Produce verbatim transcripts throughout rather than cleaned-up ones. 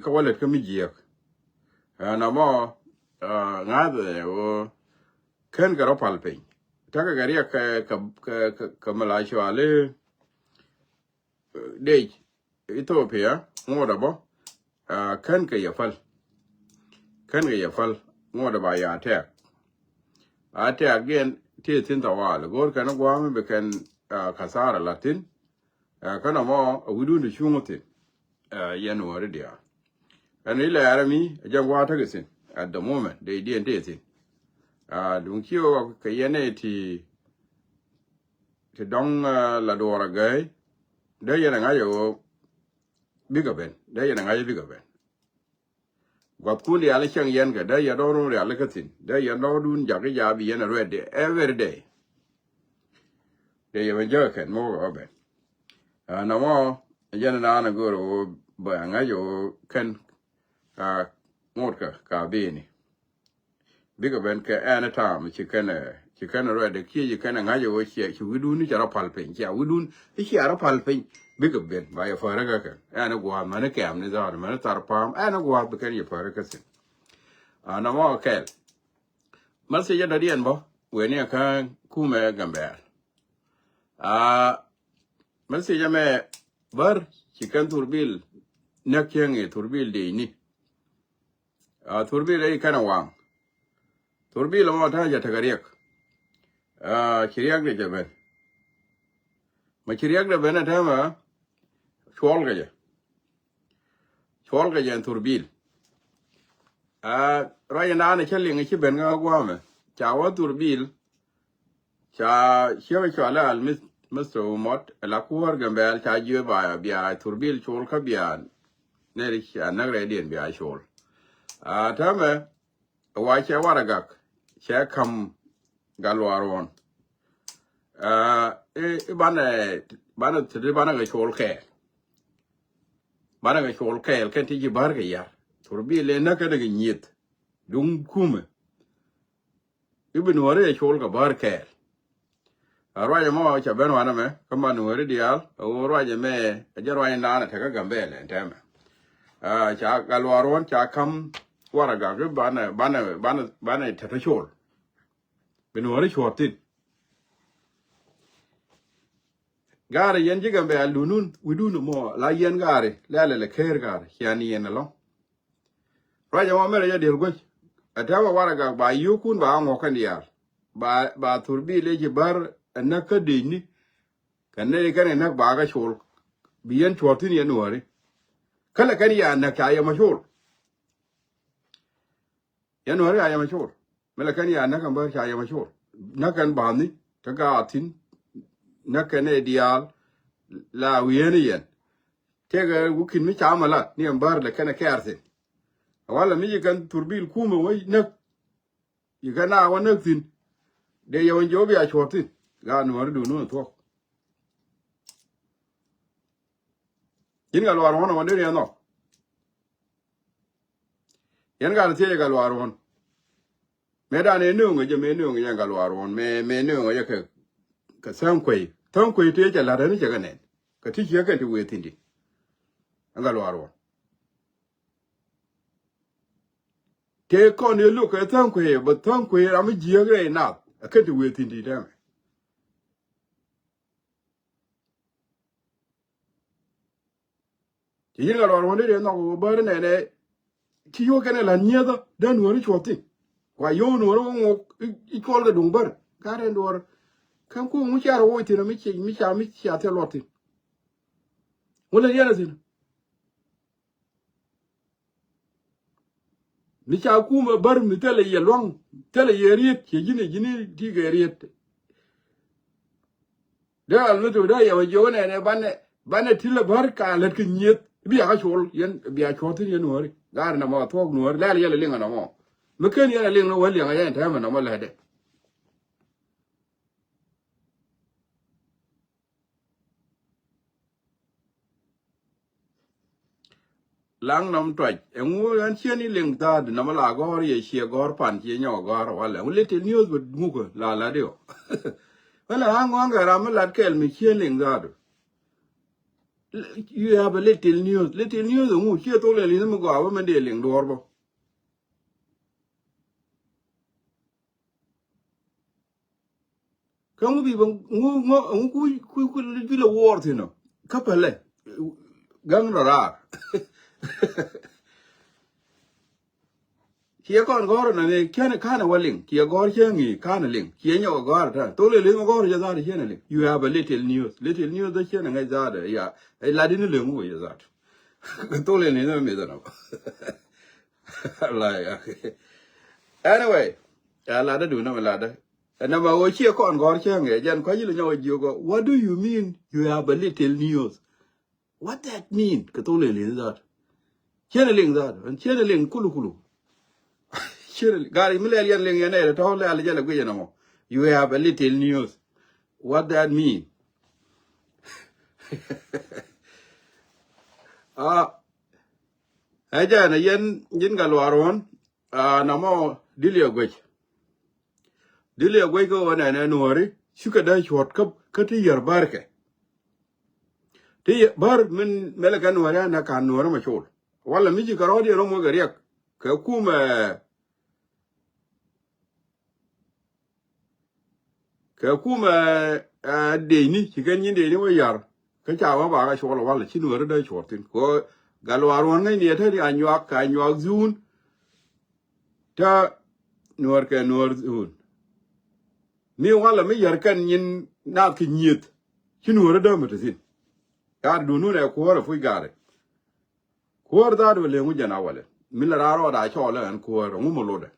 Kä wä lät kä mi jiäk. Ɛn amɔ ŋa̱th ɛ ɣöö kän kɛ rɔ pal piny. Tekɛ kɛ riɛk kɛ kɛ kɛ kɛ mi la cuali dec Ethiopia ŋuɔ̱t ɛ bä. Kän kɛ yɛ päl. Kän kɛ yɛ päl ŋuɔ̱t ɛ ba ya tɛk. A tɛk diɛn ti thi̱n thawal go̱o̱r kɛn gua̱a̱m bi kɛn kathara la thi̱n. Ɛ känɛ mɔ a wi̱dun ti cuŋ thi̱n. Ɛ yɛn wääri diaal ɛn ilɛɛrɛ mi a jɛn gua̱a̱ täk thi̱n. At the moment dee diɛn tëë thi̱n. Duŋ ci ɣɔk kɛ yɛn ɛ ti ti dɔŋ la duɔɔr a gäi. Dee yɛn a ŋa̱c a ɣöö bikɛ ben, dee yɛn a ŋa̱c a bikɛ ben. Gua̱thkun rial cäŋ yɛn kɛ dee yɛn dɔ̱ŋ run rial kä thi̱n dee yɛn dɔ̱ŋ dun jak i̱ ja bi yɛn a ruɛt dee every day. Dee yɛn bɛ jäk kɛn mok ɛ bɛ ben. Namɔ jɛn naan a go̱o̱r ɣöö bɛ ŋäc ɣöö kɛn ŋot kɛ ka bini. Bikɛ ben kɛ ɛn ta̱a̱m ci kɛn ci kɛn ruɛt dee kiɛ ci kɛn ŋa̱c ɣöö ciɛ ci wi̱dun ni ca rɔ pal piny cia wi̱dun i̱ cia rɔ pal piny. Bikɛ ben ba yɛ päri kä kɛn ɛn gua̱a̱th mäni kɛm ni dha̱a̱r mäni thar pa̱a̱m ɛn gua̱a̱th bi kɛn yɛ päri kä thi̱n. Namɔ kɛl. Message dɔ̱diɛn bä wen ni kä kumɛ Gambɛl. Message mɛ bär ci kɛn thurbil näk cieŋ i̱ thurbil dee ni. Thurbil ɛ kɛn a waŋ. Thurbil ɛmɔ ta̱a̱ jɛ tekɛ riɛk. Ci riɛk dee jɛ ben. Ma ci riɛk dee ben ɛ täämɛ cuɔl kɛ jɛ. Cuɔl kɛ jɛ ɛn thurbil. Ruac ɛn daanɛ cä liŋ ci ben kä gua̱a̱mɛ ca wä thurbil. Ca ciek cualɛ al mith mith to mɔt la kuäär Gambɛl ca jiö ba bia thurbil col kä bia. Neri ca näk rɛydiɛn bia col. Täämɛ wa cɛ Waragak cɛ ka̱m Gatluak Ruɔ̱n. I̱ banɛ banɛ ti banɛ kɛ col kɛɛl. Banɛ kɛ col kɛɛl kɛn ti ji̱ bär kɛ yar thurbil ɛ näk kɛn kɛ nyieth. Duŋ kumɛ i̱ bi nuɔ̱ɔ̱ri ɛ col kɛ bär kɛɛl. A ruacɛ mɔ ca ben wanɛ mɛ kä ma nuɔ̱ɔ̱ri diaal a ɣöö ruacɛ mɛ a jɛ ruacɛ naan a tekä Gambɛl ɛn tɛmɛ. Ca Gatluak Ruɔ̱n ca ka̱m Waragak i̱ banɛ banɛ banɛ banɛ tetä col. Bi nuɔ̱ɔ̱ri cuɔ̱ɔ̱p thi̱n. Gaari yɛn ji̱ Gambɛl dunun wi̱dun mɔ la yɛn gaari lɛlɛ lɛ ker gaari cian yɛn ɛlɔ̱ŋ. Ruacɛ mɔ mɛrɛ jɛ diel guec. Ɛ tɛmɛ Waragak ba yio̱o̱kun ba ŋuɔ̱k kɛn diaal. Ba ba thurbil ɛ ci bär ɛ näk kä dec ni. Kɛn ni kɛn ɛ näk ba kä col. Bi yɛn cuɔ̱ɔ̱r thi̱n yɛn nuɔ̱ɔ̱ri. Kä lɛ kɛn ya näk ca yɛ ma col. Yɛn nuɔ̱ɔ̱ri ca yɛ ma col. Mi lɛ kɛn ya näk kɛn bär ca yɛ ma col. Näk kɛn ba̱a̱ni kä gaathin. Näk kɛn ɛ diaal. La wi̱i̱ni yɛn. Tëëkɛ wi̱ki̱n mi ca ma lat ni ɛn bär lɛ kɛn ɛ kɛɛr thi̱n. Walɛ mi ci kɛn thurbil kumɛ wä näk. Ci kɛn na wä näk thi̱n. Dee yɛ wä jiɔp ya cuɔ̱ɔ̱r thi̱n. Gaat nuɔ̱ɔ̱ri duun wä thuɔ̱k. Ji̱n Gatluak Ruɔ̱n ɛ wä dee riɛn nhɔk. Yɛn gat thiec ɛ Gatluak Ruɔ̱n. Mëë dan ëë nööŋ ɛ jɛ mëë nööŋ ɛ jɛ Gatluak Ruɔ̱n mëë mëë nööŋ ɛ jɛ kɛ kɛ Thäŋ Kuey. Thäŋ Kuey tëë cɛ la̱t ɛn cɛ kɛ nɛn kɛ ti ciɛ kɛn ti wëë thi̱n di. Ɛ Gatluak Ruɔ̱n. Tëë kɔn yɛ lo̱k kɛ Thäŋ Kuey bä Thäŋ Kuey ram mi jiääk rɛy naath ɛ kɛn ti wëë thi̱n di tɛmɛ. Ci yi̱n Gatluak Ruɔ̱n dee dee nhɔk ɣöö bäär nɛnɛ. Ci yio̱k kɛn ɛ la̱t nyiethä dee nuɔ̱ɔ̱ri cuɔ̱th thi̱n. Kua yio̱k nuɔ̱ɔ̱ri wä ŋok i̱ cuɔl kɛ duŋ bär. Gat ɛn duɔ̱ɔ̱r. Kɛn kuɔ̱ŋ mi cia rɔ woc thi̱n mi cia mi cia mi cia thil luɔt thi̱n. Ŋu lɛ yɛn ɛ thi̱n. Mi ca kumɛ bär mi thilɛ yɛ luaŋ thilɛ yɛ riet ciɛ ji̱n ɛ ji̱n ti kɛ riet. Dee al mi thok dee yɛ wä jiök nɛnɛ banɛ banɛ ti lɛ bär ka lät kɛ nyieth bia kä col yɛn bia cuɔth thin yɛn nuɔ̱ɔ̱ri. Gaari nɔmɔ a thuɔ̱k nuɔ̱ɔ̱ri lɛl yɛl ɛ liŋ ɛ nɔmɔ. Mi ken yɛn ɛ liŋ ni wä liɛŋ ɛ yɛn tɛmɛ nɔmɔ lɛtdɛ. Laŋ nɔm tuac ɛŋu ɛn ciɛ ni liŋ thaat nɔmɔ la gɔ̱r yɛ ciɛ gɔ̱r pan ciɛ nyɔk gɔ̱r walɛ ɛŋu little news bä ŋukä la la diɔ. Wala a ŋɔ̱ŋ kɛ ram mi lat kɛl mi ciɛ liŋ thaat. You have a little news. Little news ɛŋu? Ciɛ thok lɛ li̱th mi gɔaa bä mɛn dee liŋ duɔ̱ɔ̱r bä. Kä ŋu bi bä ŋu ŋu ŋu ku ku ku bi lɛ wuɔɔr thi̱n ɔ. Kä pälɛ gaŋ rɔ raar. Ciɛ kɔn gɔ̱r na ni kiɛn kanɛ wä liŋ. Ciɛ gɔ̱r ciɛ ŋi̱i̱c kanɛ liŋ. Ciɛ nyɔk gɔ̱r ta thok lɛ li̱th mi gɔ̱r jɛ dhaat ciɛn liŋ. You have a little news. Little news dä ciɛn ŋäc dhaat ya. Ɛ lat in liŋ wä jɛ dhaat. Thok lɛ li̱th mi mith ɛnɔ. Like, anyway, ya ladä dun nɔmɛ ladä. Ɛn nɔmɛ wä ciɛ kɔn gɔ̱r cäŋ ɛ jɛn kua̱c ilɛ nyɔk jiök ɔ. What do you mean you have a little news? What that mean? Kɛ thok lɛ li̱th that. Ciɛn liŋ that. Ɛn ciɛn liŋ kulu kulu. Ciɛn liŋ. Gari mi lɛl yɛn liŋ yɛn ɛ tɔ̱ lɛl jɛ lɛ guic ɛn nɔmɔ. You have a little news. What that mean? Ah, Ɛ jɛn ɛ yɛn ji̱n Gatluak Ruɔ̱n, a, nɔmɔ Dili ɛ guec. Dili ɛ guec kä ɣöö nɛnɛ Nuɔ̱ɔ̱ri cikɛ dee cuɔ̱t kä, kä ti yär bärkɛ. Ti yär bär min mɛlɛ kɛ Nuɔ̱ɔ̱ri a näk ka̱n Nuɔ̱ɔ̱ri mɛ col. Walɛ mi ci kɛ rɔ̱ɔ̱diɛn rɔ̱ moc kɛ riɛk kɛ kumɛ Kɛ kumɛ, ɛ, dëëcni, ci kɛn nyin dëëcni wä yar. Kä ca wä ba kɛ cuɔl walɛ, ci Nuɔ̱ɔ̱ri dee cuɔl thi̱n. Kɛ ɣöö Gatluak Ruɔ̱n ŋäcni ɛ te ni Anyuak, kɛ Anyuak dhuun. Te Nuɔ̱ɔ̱r kɛ Nuɔ̱ɔ̱r dhuun. Mi walɛ mi yar kɛn nyin naath kɛ nyieth. Ci Nuɔ̱ɔ̱ri dee mi te thi̱n. Yaat duundun ɛ kuäär ɛ puc gaari. Kuäär dhaat wä leŋ wä jɛn a walɛ. Mi la raar rɔɔd a cɔɔl ɛn kuäär, ɛŋu mi lotdɛ?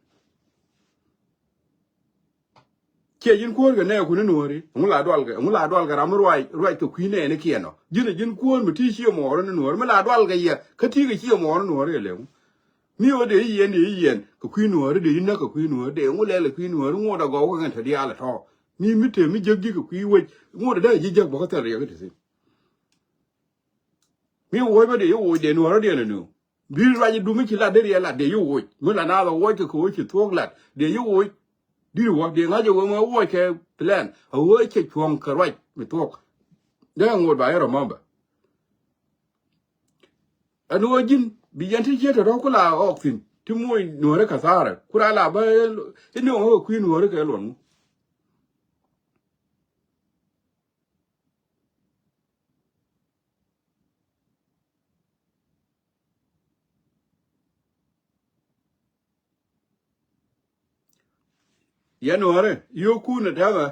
Ciɛ ji̱n kuäär kɛ nɛɛkun i̱ Nuɔ̱ɔ̱ri, ɛŋu la dual kɛ, ɛŋu la dual kɛ ram mi ruac, ruac kɛ kui̱ nɛɛni kiɛn ɔ? Ji̱n ɛ ji̱n kuäär mi ti ciɛ muɔɔr ni Nuɔ̱ɔ̱ri, mi la dual kɛ yɛ, kä ti kɛ ciɛ muɔɔr ni Nuɔ̱ɔ̱ri ɛ leŋ. Mi ɣöö dee i̱ yiɛn, dee i̱ yiɛn kɛ kui̱ Nuɔ̱ɔ̱ri, dee i̱ näk kɛ kui̱ Nuɔ̱ɔ̱ri, dee ŋu lɛl kɛ kui̱ Nuɔ̱ɔ̱ri, ŋot a gɔw kɛ kɛn te diaal ɛ tɔ̱. Mi mi te mi jiäk ji̱ kɛ kui̱ wec, ŋot a dee ji̱ jiäk bä kä thil riɛk i̱ te thi̱n. Mi woc bä dee yi woc dee Nuɔ̱ɔ̱rä diɛn ɛ nu. Bi ruac i̱ dumi ci lat dee riɛl lat dee yi woc. Mi la naath ɛ woc kɛ kɛ woc ci thuɔ̱k lat dee yi woc. Diri wä dee ŋa̱c ɛ wee mɛ woc kɛ plan. Ɛ wee cɛ cuɔ̱ŋ kɛ ruac mi thuɔ̱k. Dee ŋot ba yɛ remember. Ɛn ɣöö ji̱n bi yɛn ti ciet tɔ̱tɔ̱ ku la ɣɔɔk thi̱n. Ti moc Nuɔ̱ɔ̱rä kɛ thaarɛ. Ku ra la bä i̱ nööŋ ɣä kɛ kui̱ Nuɔ̱ɔ̱rä kɛ luɔn ŋu. Yɛn Nuɔ̱ɔ̱ri yio̱o̱kun ɛ tɛmɛ.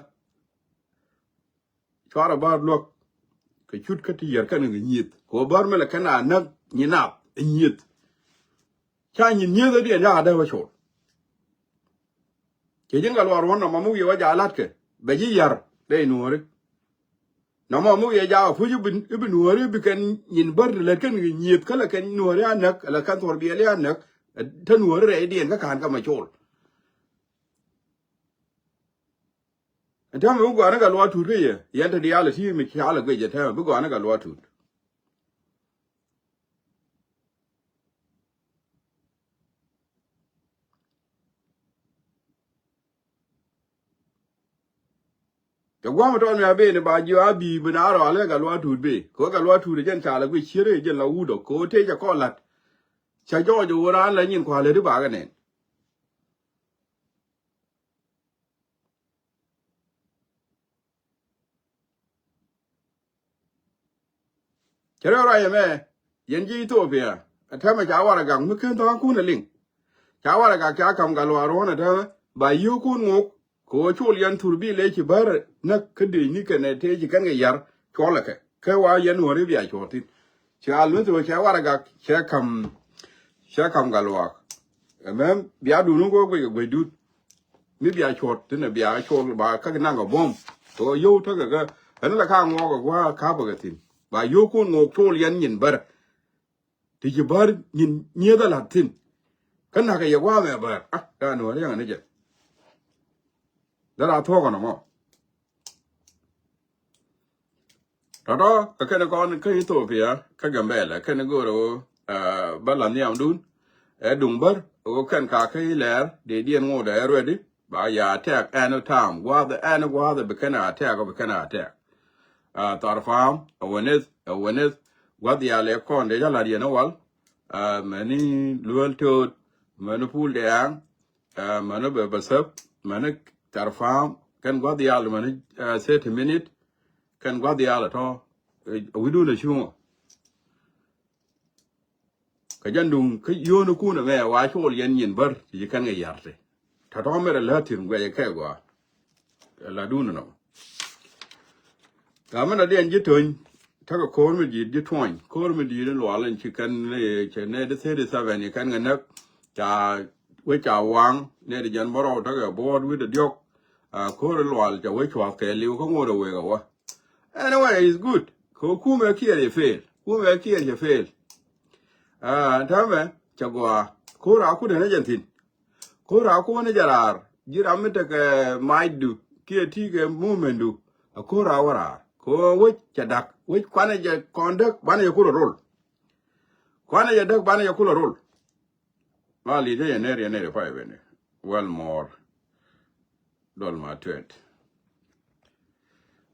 Cuarɛ bä luäk kɛ cut kä ti yär kɛn kɛ nyieth kɛ ɣöö bär mi lɛ kɛn a näk nyin nath ɛ nyieth. Ca nyin nyieth ɛ diɛn yak a dee wä col. Cɛ ji̱n Gatluak Ruɔ̱n nɔmɔ mi wi̱i̱ wä jaak la̱tkɛ bɛ ji̱ yär rɛy Nuɔ̱ɔ̱ri. Nɔmɔ mi wi̱i̱ wä jaak a puc i̱ bi, i̱ bi Nuɔ̱ɔ̱ri i̱ bi kɛn nyin bär ti lät kɛn kɛ nyieth kä lɛ kɛn Nuɔ̱ɔ̱ri a näk, lɛ kɛn thuɔ̱r biɛli a näk, te Nuɔ̱ɔ̱ri rɛydiɛn kä ka̱n kä mɛ col. Ɛn täämɛ bi gɔaa ni Gatluak Tuut kä yɛ, yɛn te diaal ɛ ti mi ca lɛ guic ɛn täämɛ bi gɔaa ni Gatluak Tuut. Kɛ gua̱a̱m tɔɔt mi a ben ba jiɔ a bi̱i̱ bi na rɔalɛ Gatluak Tuut ben. Kɛ ɣöö Gatluak Tuut ɛ jɛn ca lɛ guic cier ɛ jɛn la wut ɔ kɛ ɣöö tëë cɛ kɔn la̱t. Cɛ jɔɔc ɛ ɣöö raan la nyin kua̱l lät i̱ bakɛ nɛn. Cɛ rɛw ruac ɛmɛ, yɛn ji̱ Ithiopia, ɛ täämɛ ca warɛgak mi ken thɔ̱ŋkun ɛ liŋ. Ca warɛgak ca ka̱m Gatluak Ruɔ̱n ɛ täämɛ, ba yio̱o̱kun ŋok, kɛ ɣöö col yɛn thur bi lɛ ci bär näk kä dëëcni kɛnɛ tëë ci kɛn kɛ yar, cuɔlɛ kɛ. Kɛ wa yɛn Nuɔ̱ɔ̱ri bia cuɔ̱ɔ̱r thi̱n. Ca luth ɣöö cɛ warɛgak, cɛ ka̱m, cɛ ka̱m Gatluak. Ɛmɛ bia duun wä guic kɛ guecdun. Mi bia cuɔt, ti ni bia cuɔt, ba kä naŋ kɛ buɔ̱m. Kɛ ɣöö yio̱w tekɛ kɛ, ɛn la ka ŋuɔk kɛ gua̱a̱k ka̱pɛ kɛ thi̱n. Ba yio̱wkun ŋuɔk col yɛn nyin bär. Ti ci bär nyin nyieth a la̱t thi̱n. Kä na̱k kɛ yɛ gua̱a̱k mɛ bär. Ah, daa ni wä riɛŋ ni jɛ. Dee raa thuɔ̱k kɔn ɛmɔ. Tɔ̱tɔ̱ kɛ kɛn kɔn kä Ithiopia kä Gambɛla kɛn go̱o̱r ɣöö, ah, bä la nhiamdun. Ɛ duŋ bär ɣöö kɛn ka kä ilɛɛr dee diɛn ŋot ɛ ready. Ba ya attack any time. Gua̱a̱th ɛn gua̱a̱th bi kɛn attack bi kɛn attack. Ah, Thar Pam, ɛ wä nith, ɛ wä nith. Gua̱th yal ɛ kɔn dee jɛ la̱t yɛn ɛ wal. Aa, mɛni Luel To̱o̱t, mɛni Pul Dɛɛŋ, aa, mɛni Bɛ Bɛ Thäp, mɛni Thar Pa̱a̱m, kɛn gua̱th yal mɛni, aa, thirty minute, kɛn gua̱th yal ɛ tɔ̱, ɛ wi̱dun ɛ cuŋä. Kɛ jɛn duŋ kä yio̱o̱nikun ɛmɛ wa col yɛn nyin bär ti ji̱ kɛn kɛ ya̱r ti. Tɔ̱tɔ̱ mɛrɛ lä thi̱n guɛc kɛ gɔaa. Ɛ la duun nɔ. Kä mɛn a diɛn ji̱ töny. Tekɛ ko̱r mi di̱i̱t ji̱ tuɔny. Ko̱r mi di̱i̱t in lual in ci kɛn ni cɛ nɛy di thirty seven i̱ kɛn kɛ näk. Ca wec ca waŋ nɛy di jɛn bärɔw tekɛ buɔɔt wi̱cdɛ diɔ̱k. Aa, ko̱r in lual ca wec cua̱th kɛ li̱w kä ŋot ɛ wek ɛ wä. Anyway, it's good. Kɛ wä kumɛ kiɛɛr yɛ fail. Kumɛ kiɛɛr yɛ fail. Aa, täämɛ cɛ gɔaa. Ko̱r a kut ɛn ɛ jɛn thi̱n. Ko̱r a kuɔn jɛ raar, ji̱ ram mi tekɛ macdu kiɛ ti kɛ mumendu. A ko̱r a wä raar kɛ ɣöö wec cɛ da̱k, wec kuanɛ jɛ kɔn däk banɛ jɛ kulɛ rol. Kuanɛ jɛ däk banɛ jɛ kulɛ rol. Ma li̱t jɛ yɛ ner yɛ ner yɛ pay bene. Well more. Dɔl ma tuet.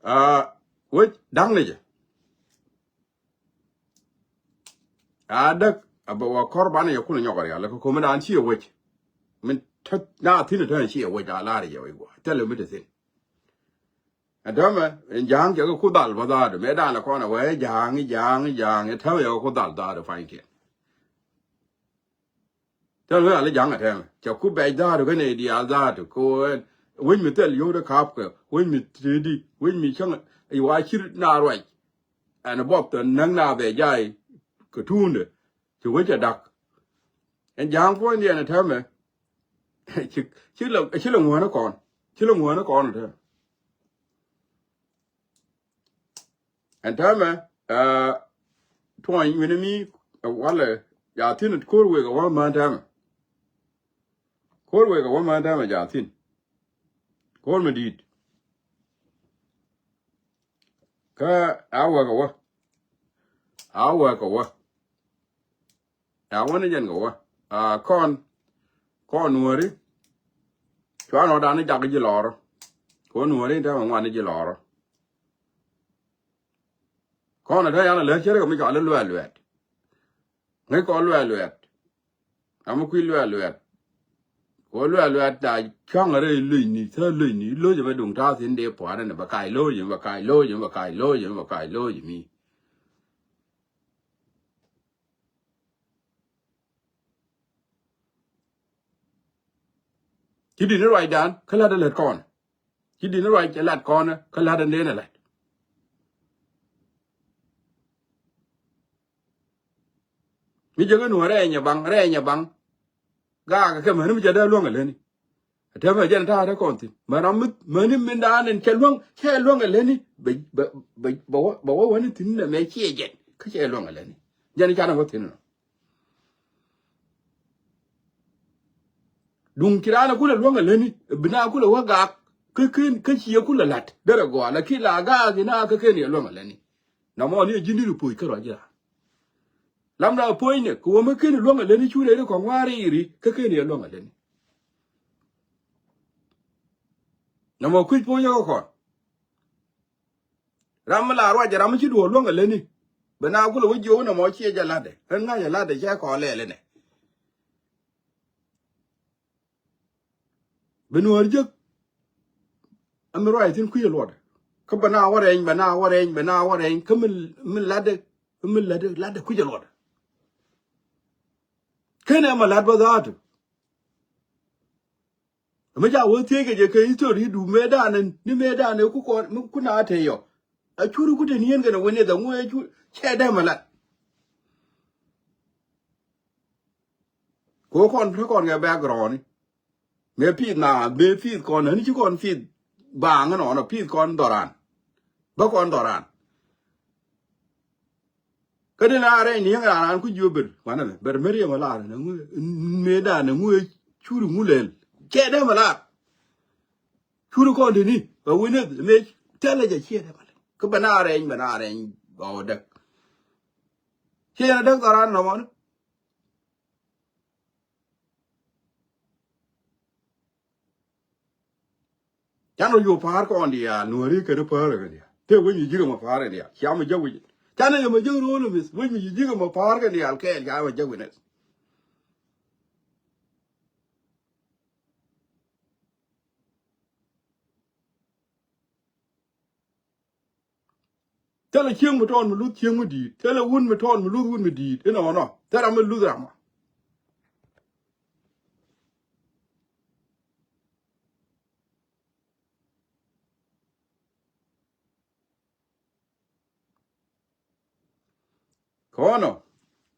Aa, wec da̱k ni jɛ. A däk a bɛ wä kɔr banɛ yɛ kulɛ nyɔk a rial kɛ ko̱mɛ daan ci yɛ wec. Min tä na thi̱n tä ci yɛ wec a lar yɛ wec guɔ thilɛ mi te thi̱n. Ɛ dämɛ in ja̱a̱ŋ cɛ kɛ ku dhal bä dhaadu mɛ daan lɛ kɔn a wee ja̱a̱ŋ ja̱a̱ŋ ja̱a̱ŋ ɛ täm yɛ kɛ ku dhal dhaadu pa̱nykiɛn. Thil wee ali ja̱ŋ a tɛmɛ cɛ ku bɛc dhaatu kä nɛy diaal dhaatu ko ɛn wec mi thil yio̱w di ka̱p kɛ wec mi tëëdi wec mi cäŋ. I̱ wa cir na ruac ɛn buɔth ɛn näk na bɛ jay kɛ tuundɛ. Ci wec a da̱k ɛn ja̱ŋ puɔ̱nydiɛn a tɛmɛ. Ci ci la ci la ŋuäänä kɔn ci la ŋuäänä kɔn a tɛmɛ. Ɛn täämɛ, aa, tuɔny wi̱ni mi, ɛ, walɛ, ja thi̱n ko̱r wek ɛ wä mään täämɛ. Ko̱r wek ɛ wä mään täämɛ ja thi̱n. Ko̱r mi di̱i̱t. Kä a wek ɛ wä. A wek ɛ wä. Ya wä ni jɛn kɛ wä. A kɔn, kɔn nuɔri. Cua nɔ dan ni jak ji̱ lɔrɔ. Kɔn nuɔri te mɛ ŋuan ni ji̱ lɔrɔ. Kɔn a te yan a lɛ cɛrɛ kɛ mi cua lɛ luɛ luɛt. Ŋäc kɔn luɛ luɛt. Amɛ kui̱ luɛ luɛt. Kɔn luɛ luɛt da cuaŋ a rɛy luc ni thä luc ni loc mɛ duŋ ta̱a̱ thin dee pua̱rɛ ni bɛ kac loc mi bɛ kac loc mi bɛ kac loc mi bɛ kac loc mi. Ci di̱t ni ruacdan kä la̱t ɛ lät kɔn. Ci di̱t ni ruac ɛ lat kɔn kä la̱t ɛ nden ɛ lat. Mi jɛ kä nuɔ̱ɔ̱r rɛɛnyɛ baŋ rɛɛnyɛ baŋ. Gaakɛ kɛ mäni mi jɛ dee luäŋ ɛ lätni. Ɛ tɛmɛ jɛn ta̱a̱ te kɔn thi̱n mɛ ram mi mäni min daan ɛn cɛ luäŋ cɛ luäŋ ɛ lätni. Bɛ bɛ bɛ bɛ wä bɛ wä wäni thi̱n nɛ mɛ ciɛ jɛn kä cɛ luäŋ ɛ lätni. Jɛn canɛ wä thi̱n nɔ. Duŋ ci raan a kulɛ luäŋ a lätni bi na kulɛ wä gaak kä ken kä ci yɛ kulɛ la̱t derɛ gɔaa la ki la gaak ina kä ken yɛ luäŋ a lätni. Na mɔ ni a ji̱n ni ri puɔ̱c kä ruac ji̱ raan. Lam na puɔ̱cnɛ kɛ wä mi ken luäŋ a lätni cu rɛy ri kɔŋ wa̱a̱ ri ri kä ken yɛ luäŋ a lätni. Na mɔ kui̱c puɔ̱nyɛ kä kɔn. Ram mi la ruacɛ ram mi ci duɔ̱ɔ̱r luäŋ a lätni. Bɛ na kulɛ wä jiök nɛ mɔ ciɛ jɛ la̱tdɛ ɣän ŋa̱cɛ la̱tdɛ cɛ kɔn lɛɛl inɛ. Bi nuɔ̱ɔ̱r jek. Ami ruac thi̱n kui̱ a luɔtdɛ kä bɛ na wä rɛny bɛ na wä rɛny bɛ na wä rɛny kä mi mi la̱tdɛ kä mi la̱tdɛ la̱tdɛ kui̱ a luɔtdɛ. Ken ɛmɛ la̱t bä dhaatu. Ɛmɛ ca wä thiec kɛ jɛ kɛ history du mëëdan ni mëëdan ku kɔn mi ku na te yɔ. A curi ku te nieen kɛn a wen ni dhɛ ŋu ɛ curi cɛ dee mɛ lat. Ko kɔn te kɔn kɛ background ni. Mëë pith na mëë pith kɔn ni ci kɔn pith baaŋ nɔnɔ pith kɔn dhɔran. Bä kɔn dhɔran. Kä dee na rɛy ni yäŋ raan raan ku jiö ber wanɛ mɛ ber mer yɛ mɛ lar ni ŋu mëë dan ni ŋu curi ŋu lɛl. Cɛ dee mɛ lar. Curi kɔn dee ni bɛ wini mëë tɛlɛ jɛ ciɛ dee mɛ lar. Kä bɛ na rɛny bɛ na rɛny bɛ wä däk. Ciɛ jɛ na däk dhɔran nɔmɔ ni. Can rɔ yo̱o̱ pa̱a̱r kɔn diaal nuɔ̱ri kɛn pa̱a̱r kɛ diaal te wec mi ji̱ kɛ mɔ pa̱a̱r kɛ diaal ciam mi jɛ wec. Canɛ yɛ mɛ jiäk ro̱o̱l ɛ mi̱th wec mi ci ji̱k ɛmɔ pa̱a̱r kɛ diaal kɛɛl ca mɛ jiäk wi̱nɛ. Thilɛ cieŋ mi tɔɔn mi luth cieŋ mi di̱i̱t. Thilɛ wun mi tɔɔn mi luth wun mi di̱i̱t. Inɔ nɔ thilɛ ram mi luth ram. Kɔnɔ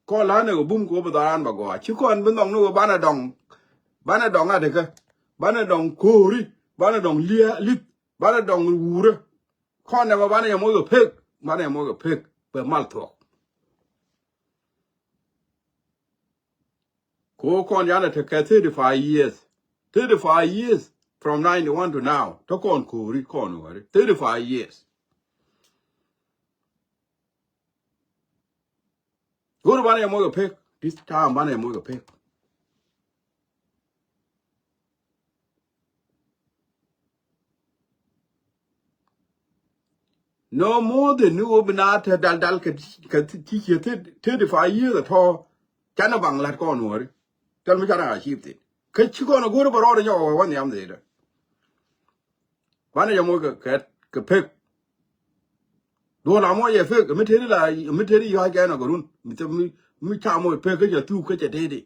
kɔn la ni kɛ bum kɛ wä bi dhɔran ba gɔaa ci kɔn bi nhɔk ni wä banɛ dɔŋ. Banɛ dɔŋ a tekä. Banɛ dɔŋ ko̱o̱ri. Banɛ dɔŋ lia̱a̱ li̱th. Banɛ dɔŋ wurä. Kɔn nɛmɛ banɛ yɛ moc kɛ pek. Banɛ yɛ moc kɛ pek bɛ mal thuɔk. Ko kɔn yanɛ tekɛ thirty five years. Thirty five years from ninety one to now. Te kɔn ko̱o̱ri kɔn wari thirty five years. Go̱o̱ri banɛ yɛ moc kɛ pek. This time banɛ yɛ moc kɛ pek. No more than ni wä bi na te dal dal kɛ ti kɛ ti ti thirty five years atɔ. Canɛ baŋ lat kɔn wari. Tɛl mi canɛ a cip thin kɛ ci kɔn a go̱o̱ri bɛ rɔɔd nyɔk wä wä nhiam dhidɛ. Banɛ jɛ moc kɛ kɛ kɛ pek. Duɔl a moc yɛ pek mi teri la mi teri yɔac kɛ nɔ kɛ run mi mi ca moc pek kä cɛ thuk kä cɛ teti.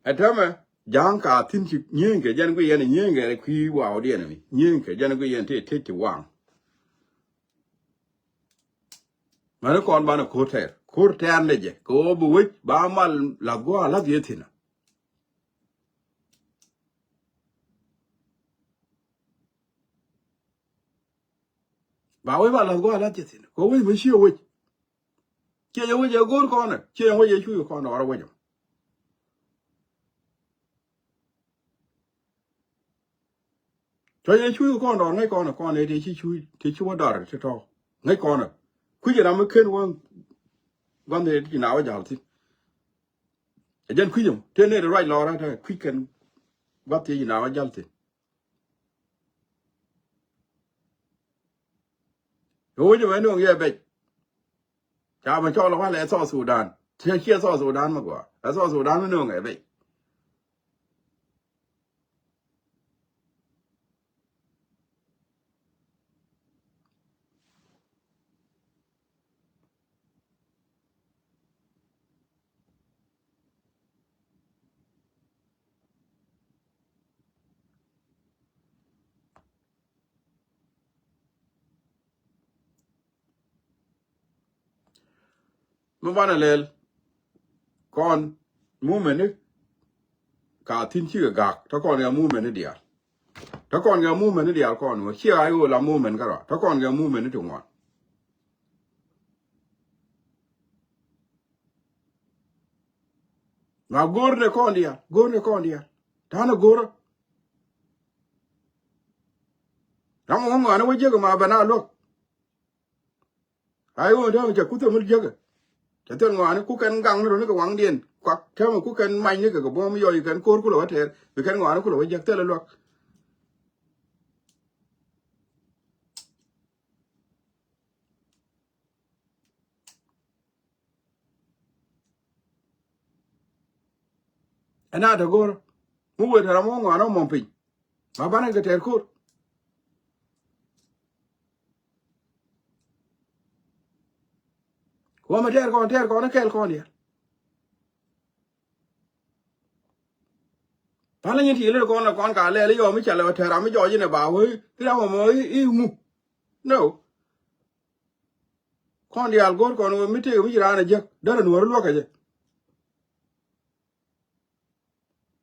Ɛ tämɛ ja̱a̱ŋ ka thi̱n ci nyieeny kɛ jɛn guiyɛn nyieeny kɛ kui̱ waawdiɛn mi nyieeny kɛ jɛn guiyɛn ti ti ti waŋ. Mani kɔn banɛ ko̱r tɛɛr ko̱r tɛɛr ni jɛ kɛ ɣöö bi wec ba mal lath gua̱a̱ lath yee thi̱n. Ba wec ba lath gua̱a̱ lath yee thi̱n kɛ ɣöö wec mi ciɛ wec. Ciɛ yɛ wec yɛ go̱o̱r kɔnɛ ciɛ yɛ wec yɛ cuc kɔnɛ ɣɔr wec. Cua yɛ cuc kɔn dɔr ŋäc kɔn kɔn ɛ tëë ci cuc tëë ci wä dɔr ti tɔ ŋäc kɔn. Kui̱c ram mi ken wä gua̱n tëë ci na wä jal thi̱n. Ɛ jɛn kui̱c ɛm tëë nɛy ti ruac lɔɔr ɛ tɛ kui̱c kɛn gua̱th tëë ci na wä jal thi̱n. Ɛ wec ɛmɛ nööŋ yɛ bɛc. Ca mɛ cɔl ɛ wal ɛ South Sudan. Ciɛ ciɛ South Sudan mɛ gɔaa ɛ South Sudan mi nööŋ ɛ bɛc. Mi banɛ lɛl kɔn mumɛni ka thi̱n cikɛ gak te kɔn kɛ mumɛni diaal. Te kɔn kɛ mumɛni diaal kɔn wä ciɛ a iwä la mumɛn kärɔa te kɔn kɛ mumɛni ti ŋuan. Na go̱r ni kɔn diaal go̱r ni kɔn diaal ta̱a̱n a go̱rä. Ram ŋuan wä jiäk ma ben a luäk. Ai ɣöö täämɛ cɛ kuth ɛmɛ jiäkä. Cɛ thil ŋɔaani ku kɛn gaŋ ni rɔ ni kɛ waŋdiɛn kuak täämɛ ku kɛn mac ni kɛ kɛ buɔ̱m yɔc kɛn ko̱r kulɛ wä tɛɛr bi kɛn ŋɔaani kulɛ wä jiäk thilɛ luäk. Ɛn a te go̱o̱r mi wëë te ram wä ŋɔaani wä mɔm piny. Ma banɛ kɛ tɛɛr ko̱r. Kuɔmɛ tɛɛr kɔn tɛɛr kɔn kɛɛl kɔn yɛ. Pälä nyin ti lel kɔn lɛ kɔn ka lɛl yɔ mi cɛ lɛ wä tɛɛr ram mi jɔɔc inɛ ba wä i̱ ram mɔ i̱ mu. No. Kɔn diaal go̱r kɔn wä mi tëëk mi ci raan ɛ jiäk derɛ nuɔ̱ɔ̱ri luäk kɛ jɛ.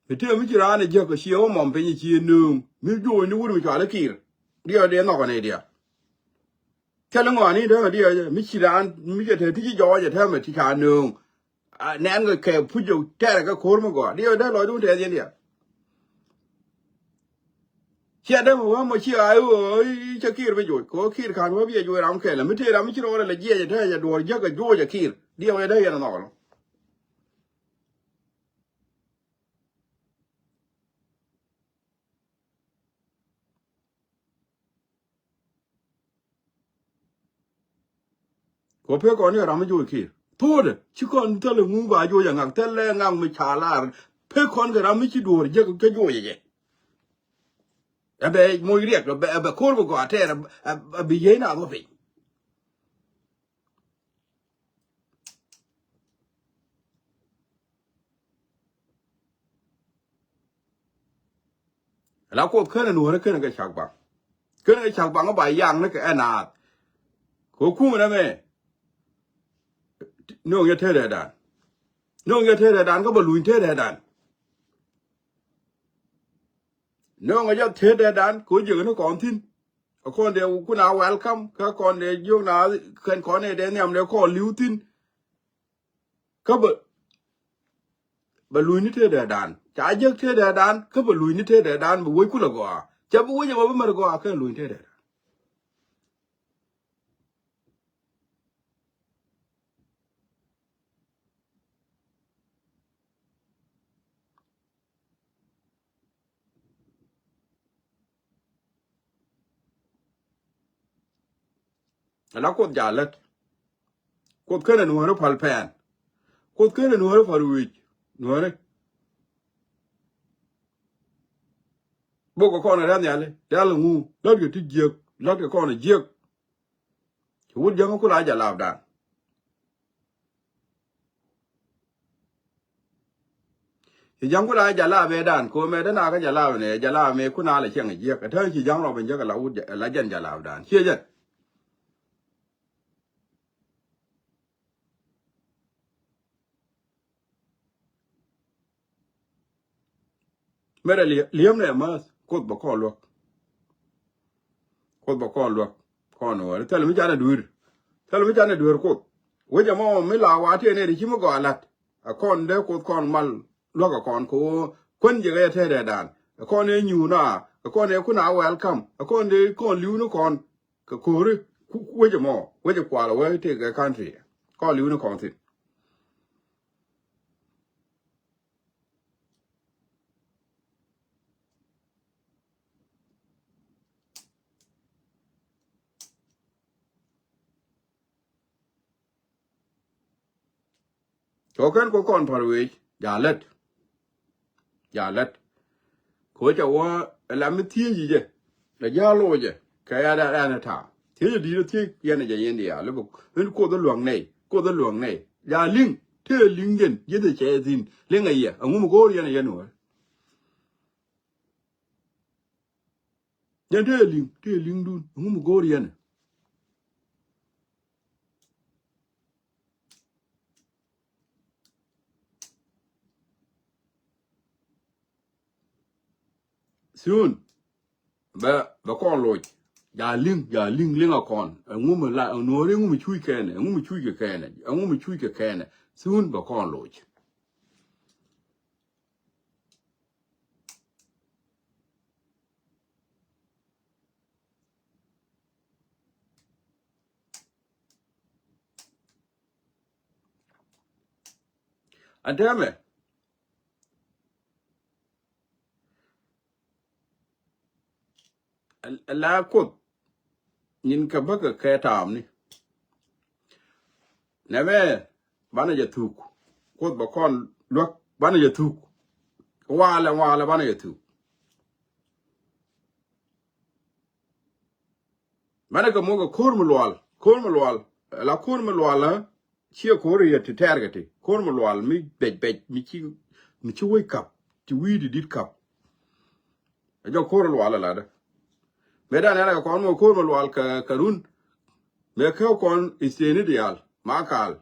Mi tëë mi ci raan ɛ jiäk ɛ ciɛ wä mɔm piny ɛ ciɛ nööŋ mi juɔ̱ɔ̱ny ni wur mi cual i̱ kiir. Diɛw diɛ nhɔk ɛ nɛy diaal. Thilɛ ŋɔaani täämɛ diɛw jɛ mi ci raan mi cɛ te ti ci jɔɔc ɛ täämɛ ti ca nööŋ. Nɛn kɛ kɛ puc jɛ tɛrɛ kɛ ko̱r mi gɔaa diɛw dee lɔcdun tɛth yɛn diaal. Ciɛ dee mi wä mɔ ci ɣaai ɣöö cɛ kiir bi juɔc kɛ ɣöö kiir ka̱n wä bi jɛ juɔc ram kɛlɛ mi tëë ram mi ci rɔɔdɛ lɛ jiɛc ɛ täämɛ jɛ duɔ̱ɔ̱r jiäk ɛ juɔc ɛ kiir diɛw jɛ dee yɛn ɛ nhɔk ɛlɔ. Kɔ pek kɔn ni ram mi joc kiir. Thokdɛ ci kɔn thilɛ ŋu ba joc a ŋak, thilɛ ŋak mi ca lar. Pek kɔn kɛ ram mi ci duɔr jek kɛ joc jɛ. Ɛ bɛ moc riɛk, ɛ bɛ, ɛ bɛ ko̱r bi gɔaa tɛɛr, ɛ, ɛ, ɛ bi yiey na dhɔ piny. La Kuoth kenɛ Nuɔ̱ɔ̱rä kenɛ kɛ cak baŋ. Kenɛ kɛ cak baŋ ba yaŋ ni kɛ ɛ naath. Kɛ kumɛ nɛ mɛ. Nööŋ yɛ tetdɛ dan. Nööŋ yɛ tetdɛ dan kä bɛ luny tetdɛ dan. Nööŋ yɛ tetdɛ dan kɛ jiäk ni kɔn thi̱n. Ɛ kɔn dee kun a welcome kä kɔn dee jiök na kɛn kɔn dee nhiam dee kɔn li̱w thi̱n. Kä bɛ, bɛ luny ni tetdɛ dan. Ca jiäk tetdɛ dan kä bɛ luny ni tetdɛ dan bɛ wec kulɛ gɔaa. Cɛ bi wec ɛ bɛ bi mɛr gɔaa kä luny tetdɛ dan. Ala Kuoth ja lät. Kuoth kenɛ Nuɔ̱ɔ̱rä pal pɛn. Kuoth kenɛ Nuɔ̱ɔ̱rä pal wi̱i̱c. Nuɔ̱ɔ̱rä. Bok kɛ kɔn rɛn yali. Dial ŋu. Lät kɛ ti jiäk. Lät kɛ kɔn jiäk. Ci wut jäŋä kula jɛ lapdan. Ci ja̱ŋ kula jɛ lap ëëdan ko mɛ dee na kä jɛ lap nɛ jɛ lap mɛ kuna lɛ cieŋ jiäk. Ɛ tääŋ ci ja̱ŋ rɔ ben jek la wut jɛ la jɛn jɛ lapdan ciɛ jɛn. Mɛrɛ li̱em nɛ ma̱th Kuoth bɛ kɔn luäk. Kuoth bɛ kɔn luäk. Kɔn wä thil mi canɛ dui̱r. Thil mi canɛ dui̱r Kuoth. Wecɛ mɔ mi la wa tiɛ nɛ ri ci mi gɔaa la̱t. Ɛ kɔn dee Kuoth kɔn mal luäk ɛ kɔn ko kuän jɛ kɛ tetdɛ dan. Ɛ kɔn ɛ nyuuna ɛ kɔn ɛ kuna welcome ɛ kɔn dee kɔn li̱w ni kɔn. Kɛ ko̱ri wecɛ mɔ wecɛ kual wä tëëkɛ country. Kɔn li̱w ni kɔn thi̱n. Cɔkɛn kɔ kɔn pal wec ja lät. Ja lät. Kɛ wä ca wä ɛ la mi thiec jɛ. Ɛ ja loc jɛ kɛ ya da ɛn ɛ ta̱a̱ thiec jɛ di̱t ɛ thiec yɛn ɛ jɛ yɛn diaal i̱ bä in Kuoth ɛ luäŋ nɛy Kuoth ɛ luäŋ nɛy. Ja liŋ tëë liŋ jɛn ji̱th ɛ cɛ thi̱n liŋ ɛ yɛ ɛŋu mi go̱o̱r yɛn ɛ yɛn wä. Jɛn tëë liŋ tëë liŋdun ɛŋu mi go̱o̱r yɛn ɛ. Soon bɛ bɛ kɔn loc. Ja liŋ ja liŋ liŋ a kɔn ɛŋu mi la nuɔri ɛŋu mi cuc kɛnɛ ɛŋu mi cuc kɛ kɛnɛ ɛŋu mi cuc kɛ kɛnɛ. Soon bɛ kɔn loc. Atɛmɛ la Kuoth nyin kɛ bäkɛ kɛ taamni. Nɛmɛ banɛ jɛ thuk Kuoth bɛ kɔn luäk banɛ jɛ thuk. Walɛ walɛ banɛ jɛ thuk. Banɛ kɛ muk ɛ ko̱r mi lual ko̱r mi lual. La ko̱r mi lual ɛ ciɛ ko̱r yɛ ti tɛɛr kɛ ti ko̱r mi lual mi bɛc bɛc mi ci mi ci wec kap ti wi̱i̱ di dit kap. Ɛ jɔk ko̱r lual ɛ latdä. Mëë dan ɛn ɛ kɛ kɔn mɔ ko̱r mi lual kɛ kɛ run. Mëë kɛ kɔn isteni diaal ma kaal.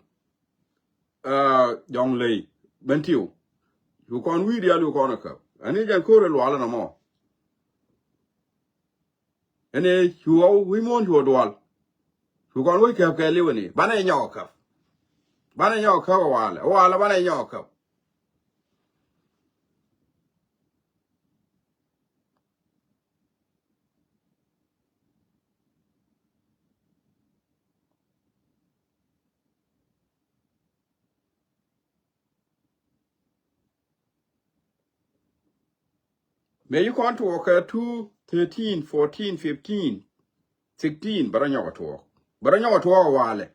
Jɔŋ ley ben tiw. Cu kɔn wi̱i̱ diaal cu kɔn ɛ käp ɛn i̱ jɛn ko̱r ɛ lual ɛn ɛmɔ. Ɛn ɛ cu ɣɔw wi̱i̱ muɔ̱ɔ̱n cu ɛ dual. Cu kɔn wec käp kɛ liw ɛn i̱ banɛ nyɔk ɛ käp. Banɛ nyɔk ɛ käp ɛ walɛ ɛ walɛ banɛ nyɔk ɛ käp. Mëë ci kɔn tuɔɔk kɛ two thirteen, fourteen, fifteen, sixteen bɛ rɔ nyɔk ɛ tuɔɔk. Bɛ rɔ nyɔk ɛ tuɔɔk ɛ walɛ.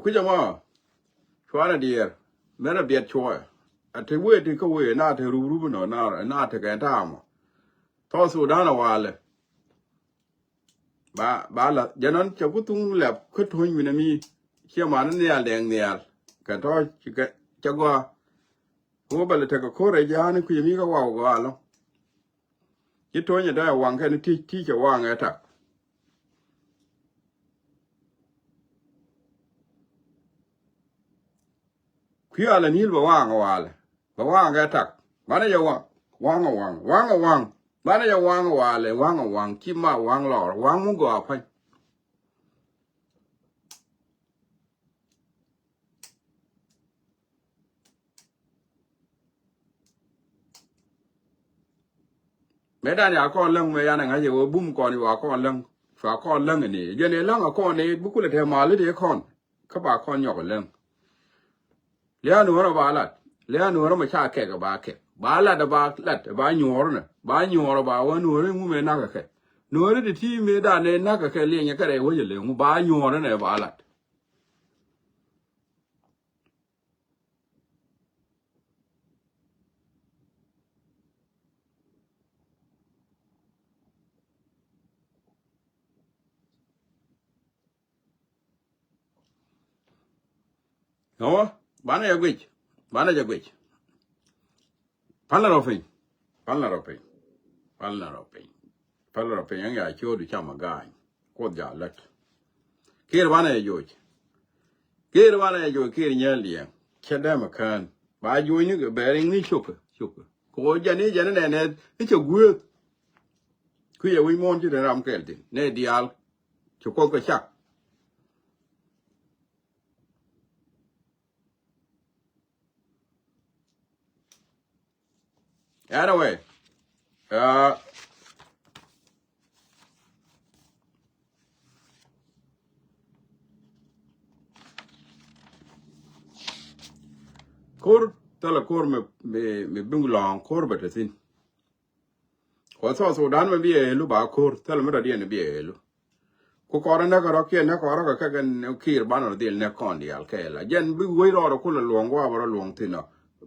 Kui̱c ɛmɔ cuarɛ diɛɛr mɛn a biɛt cuɔyɛ. A te wee ti kä wee na te rup rup nɔ na na te kɛn taamɔ. Thɔɔth Sudan a walɛ. Ba ba la jɛn ɔn cɛ ku thuŋ lɛp kä tuɔ̱ny wi̱nɛ mi. Ciɛ man ni nhial dɛŋ nhial kɛ tɔ̱ cɛ gɔaa. Ku bɛ lɛ tekɛ ko̱r ɛ ja̱a̱ni kui̱ mi kä waw gɔaa lɔ. Ci tuɔ̱ny ɛ dee waŋ kɛn ti ti cɛ waŋ ɛ tak. Kui̱ alɛ ni̱i̱l bɛ waŋ walɛ bɛ waŋ kɛ tak. Banɛ jɛ waŋ waŋ waŋ waŋ waŋ. Banɛ jɛ waŋ walɛ waŋ waŋ ci ma waŋ lɔr waŋ mu gɔaa pa̱ny. Mëë dan ya kɔn läŋ mëë yan ɛ ŋa̱c ɛ ɣöö bum kɔn yu a kɔn läŋ. Cua kɔn läŋ ɛ ni jɛn ɛ läŋ a kɔn ni bi kulɛ te mali ti kɔn. Kä ba kɔn nyɔk ɛ läŋ. Lia̱a̱ nuɔ̱ɔ̱rä ba lat lia̱a̱ nuɔ̱ɔ̱rä mɛ ca kɛk ɛ ba kɛk ba lat ɛ ba lat ɛ ba nyuɔ̱ɔ̱rä nɛ ba nyuɔ̱ɔ̱rä ba wä nuɔ̱ɔ̱rä ŋumɛ nak ɛ kɛ. Nuɔ̱ɔ̱rä ti ti mëë dan ɛ nak ɛ kɛ liɛnyɛ kɛ rɛy wecɛ lëŋ ba nyuɔ̱ɔ̱rä nɛ ba lat. Ɣä banɛ jɛ guic banɛ jɛ guic. Pal na rɔ piny. Pal na rɔ piny. Pal na rɔ piny. Pal na rɔ piny ɛŋ ya cio̱o̱du cam a gaany. Kuoth ja lät. Kiir banɛ jɛ joc. Kiir banɛ jɛ joc kiir nyɛɛl diɛŋ. Cɛ dɛm a kään ba joc ni bɛ riŋ ni cokɛ cokɛ. Kɛ ɣöö jɛn ni jɛn ni nɛnɛ ni cɛ gueeth. Kui̱ yɛ wi̱c muɔ̱ɔ̱n ci te ram kɛɛl thin nɛ diaal. Ci kuoth kɛ cak. Anyway, uh, ko̱r thilɛ ko̱r mi mi mi biŋ lɔ̱ŋ ko̱r bɛ te thi̱n. Kɔ South Sudan mi bi ɛ elu ba ko̱r thilɛ mi dɔ̱diɛn bi ɛ elu. Ku kɔrä näk kärɔ̱ kiɛ näk kɔrä kɛ kɛ kɛn kiir banɛ rɔ dhil näk kɔn diaal kɛɛl a jɛn bi wec rɔɔdɛ kulɛ luɔ̱ŋ gua̱a̱ bä rɔ luɔ̱ŋ thi̱n ɔ.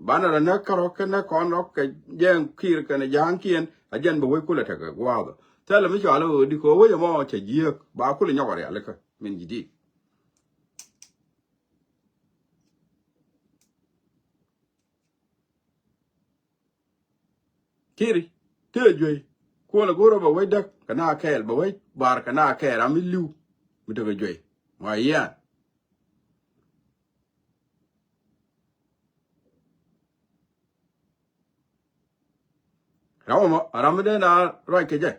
Banɛ rɔ näk kärɔ̱ kɛ näk kɔn rɔ kɛ jɛn kiir kɛnɛ ja̱a̱ŋkiɛn a jɛn bi wec kulɛ tekɛ gua̱a̱th ɔ. Thilɛ mi cɔal ɛ ɣöö di kɛ ɣöö wec ɛmɔ cɛ jiääk ba kulɛ nyɔk ɔ rialikä min ji̱ di̱i̱t. Kiri tëë juey. Kuɔlɛ go̱rä bɛ wec däk kɛ na kɛɛl bɛ wec bar kɛ na kɛɛl ram mi li̱w. Mi tekɛ juey ma yian. Ram mɔ ram mi dee na ruac kɛ jɛ.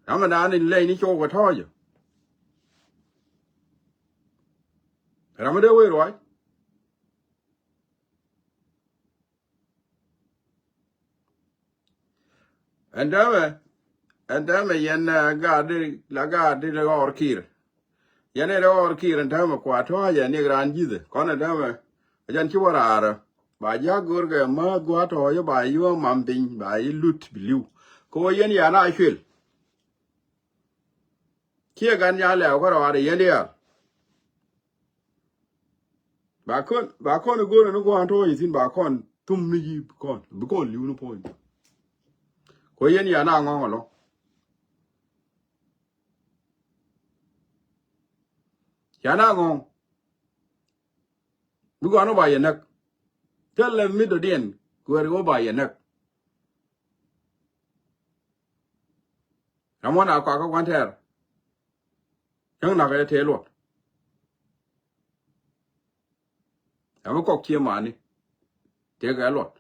Ram mi na ni lɛy ni cɔw kɛ tɔ̱ɔ̱cä. Ram mi dee wec ruac. Ɛn täämɛ ɛn täämɛ yɛn gaat di la gaat di ɣɔr kiir. Yɛn in ɣɔr kiir ɛn täämɛ kua tɔ̱a̱cɛ ni raan ji̱thɛ kɔn ɛn täämɛ. Jɛn ci wä raarä ba ja̱a̱k go̱o̱rkɛ mä gua̱a̱ tɔ̱ɔ̱cä ba yi wä mam piny ba yi lut bi li̱w. Kɛ wä yɛn yan a cuël. Ciɛ gan nya lɛw kä rɔaadɛ yɛn diaal. Ba kɔn ba kɔn igo̱o̱rɛ ni gua̱a̱n tɔ̱ɔ̱c ithin ba kɔn thum ni ji̱ bi kɔn bi kɔn li̱w ni puɔ̱ny. Kɔ yɛn yan a ŋɔ̱ŋ ɛlɔ. Yan a ŋɔ̱ŋ. Bi gua̱a̱n wä ba yɛ näk. Thilɛ mi dɔ̱diɛn kuɛɛr wä ba yɛ näk. Ram wä na kɔakä gua̱n tɛɛr. Cäŋ nakä jɛ tëë luɔt. Ram mi kɔk cie mani tëë kɛ luɔt.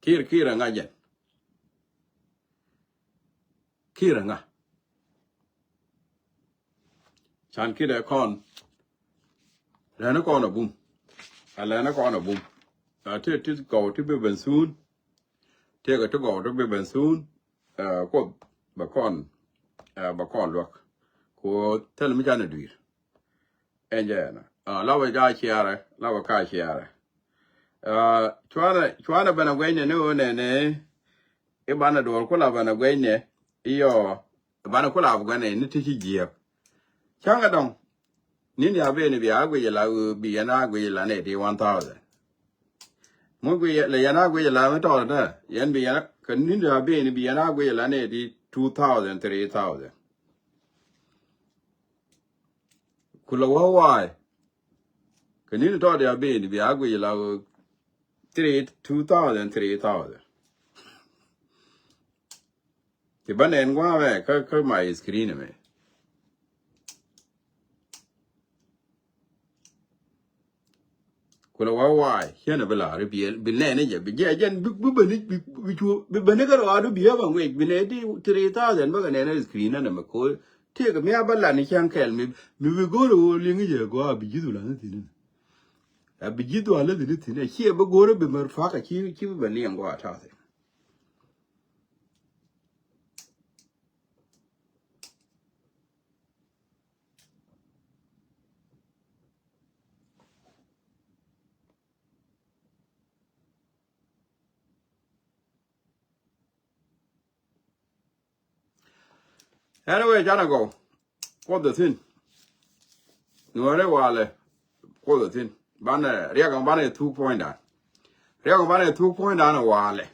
Kiir kiir ɛ ŋa̱c jɛn. Kiir ɛ ŋa̱c. Can kiir ɛ kɔn. Lɛn ɛ kɔn ɛ bum. A lɛn ɛ kɔn ɛ bum. A ti ti gɔw ti bi ben thuun. Ti kɛ ti gɔw ti bi ben thuun. Ɛ kuoth bɛ kɔn ɛ bɛ kɔn luäk. Ku thil mi can ɛ dui̱r. Ɛn jɛ ɛnɔ. Ɛ la wä ja ciarɛ la wä ka ciarɛ. Ɛ cuanɛ cuanɛ ben ɛ guɛcnɛ ni wä nɛnɛ. i̱ banɛ duɔ̱ɔ̱r kula banɛ guɛcnɛ, i̱ yɔ, banɛ kula banɛ guɛcnɛ ni ti ci jiɛɛk. Cäŋɛ dɔ̱ŋ, ni̱n ya ben i̱ bia guic ila, bi yɛn a guic ila nɛ ti one thousand. Mu guic lɛ yɛn a guic ila mi tɔɔt dä, yɛn bi yɛn a, kɛ ni̱n ya ben i̱ bi yɛn a guic ila nɛ ti two thousand, three thousand. Kulɛ wä wa̱a̱y. Kɛ ni̱n tɔɔt ya ben i̱ bia guic ila three, two thousand, three thousand. Ti ba nɛn gua̱a̱ mɛ kä, kä my screen mɛ. Kulɛ wa wa̱a̱y, ciɛn a bi la̱r i̱ bi, bi nɛn i̱ jɛ, bi jɛ jɛn, bi, bi bäni, bi, bi cu, bi bäni kä rɔaadu bi ɛ ba ŋuec, bi nɛn ti three thousand bä kɛ nɛn a screen ɛn ɛmɛ ko̱. Tëëkɛ mi a bä lan i̱ cäŋ kɛl mi, mi bi go̱o̱r ɛ ɣöö liŋ i̱ jɛ gɔaa bi ji̱th wä lan i̱ thi̱n inɛ. A bi ji̱th wä lan i̱ thi̱n inɛ, ciɛ bi go̱o̱r ɛ bi mär pa̱k a ci, ci bi bä liɛŋ gɔaa ta̱a̱ thi̱n. Anyway, canɛ gɔw. Kuoth ɛ thi̱n. Nuɔ̱ɔ̱rɛ walɛ. Kuoth ɛ thi̱n. Banɛ riɛk ɛ banɛ thuk puɔ̱nydan. Riɛk ɛ banɛ thuk puɔ̱nydan ɛ walɛ.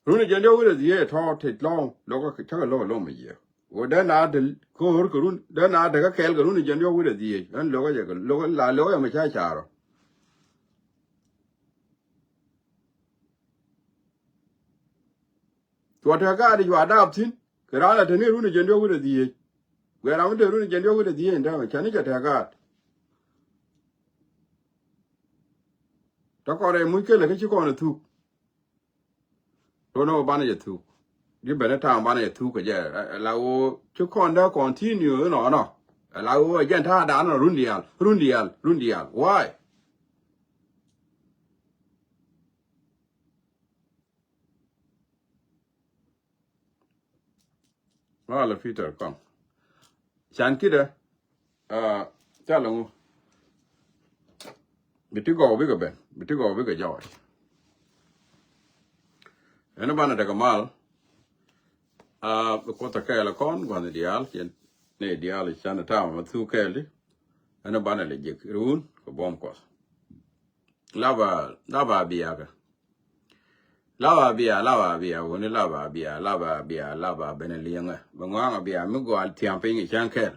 Run i̱ jɛn diɔ̱k wi̱cdɛ dhieec tɔ̱ tit lɔ̱ŋ lo̱kä cäkɛ lo̱k lo̱k mi jiɛk. Wä dee na dee ko̱o̱r kɛ run dee na dee kä kɛɛl kɛ run i̱ jɛn diɔ̱k wi̱cdɛ dhieec ɛn lo̱kä jɛ kɛ lo̱kä la lo̱kä jɛ mi ca carɔ. Cua tɛ̈ gaat i̱ cua daap thi̱n kɛ raan la te ni run i̱ jɛn diɔ̱k wi̱cdɛ dhieec. Guɛ ram mi te run i̱ jɛn diɔ̱k wi̱cdɛ dhieec in täämɛ cä ni cɛ tɛ̈ gaat. Tɔ kɔn rɛy muc kelɛ kä ci kɔn ɛ thuk. Tɔ ni wä banɛ jɛ thuk. Di ben ɛ ta̱a̱ŋ banɛ jɛ thuk kɛ jɛ la wä ci kɔn dee continue inɔnɔ. La wä jɛn ta̱a̱ danɔ run diaal, run diaal, run diaal. Why? Walɛ Peter kɔn. Can kidɛ, ah, calɛ ŋu. Bi ti gɔw bikɛ ben, bi ti gɔw bikɛ jɔɔc. Ɛn banɛ tekɛ mal. Ah, bi Kuoth ɛ kɛɛl kɔn gua̱n diaal, cɛ ni diaal can ɛ ta̱a̱ ma thuk kɛɛl di. Ɛn banɛ lɛ jek run kɛ buɔ̱m Kuɔth. Laba, laba biakä. Laba bia, laba bia, wuni laba bia, laba bia, laba ben a liɛŋɛ. Bɛ ŋɔaŋ a bia mi gɔal thiaŋ piny kɛ cäŋ kɛl.